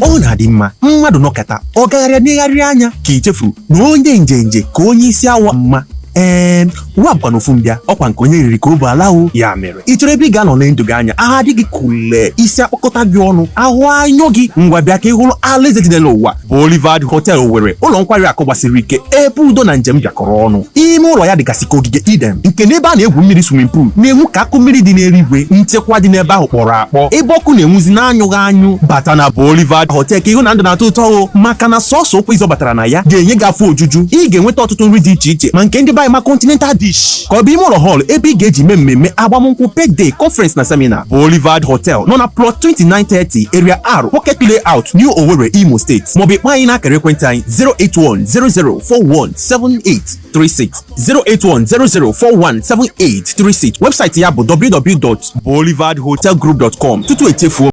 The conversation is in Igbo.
Ọ na-adị mma mmadụ nọkata ọ gagharịa negharị anya ka ị chefuru na onye njenje ka onye isi awọ mma. Ee, ụwa bụkwa na ofu mbịa, ọkwa nke onye riri ka o bụ ala o. Ya mere, ị chọrọ ebe ị ga-anọ lee ndụ gị anya, aha adịghị kule isi akpọkọta gị ọnụ, ahụ anyụ gị, ngwa, bịa ka ị hụrụ alaeze dị n'elu ụwa. Boulevard Hotel Owerri, ụlọ nkwari akụ gbasiri ike, ebe udo na njem bịakọrọ ọnụ. Ime ụlọ ya dịgasị ka ogige Eden, nke n'ebe a na-egwu mmiri, swimming pool na-enwu ka akụ mmiri dị n'eluigwe. Nchekwa dị n'ebe ahụ kpọrọ akpọ, ebe ọkụ na-enwuzi na-anyụghị anyụ. Bata na Boulevard Hotel ka ịhụ na ndụ na-atọ ụtọ o, maka na sọsọ ụkwụ ịzọ batara na ya ga-enye gị afọ ojuju. Ị ga-enweta ọtụtụ nri dị iche iche, ma nke ndị be anyị, ma continental dish, ka ọ bụ ime ụlọ hall ebe ị ga-eji mee mmemme agbamnkwụ, birthday, conference na seminar. Boulevard Hotel nọ na plot 2930, Area R, Pocket Layout, New Owerri, Imo State, maọbụ ịkpọ anyị n'akara ekwentị anyị 08100417836, 08100417836. Webụsaịtị ya bụ www.boulevardhotelgroup.com. Tutu echefuo.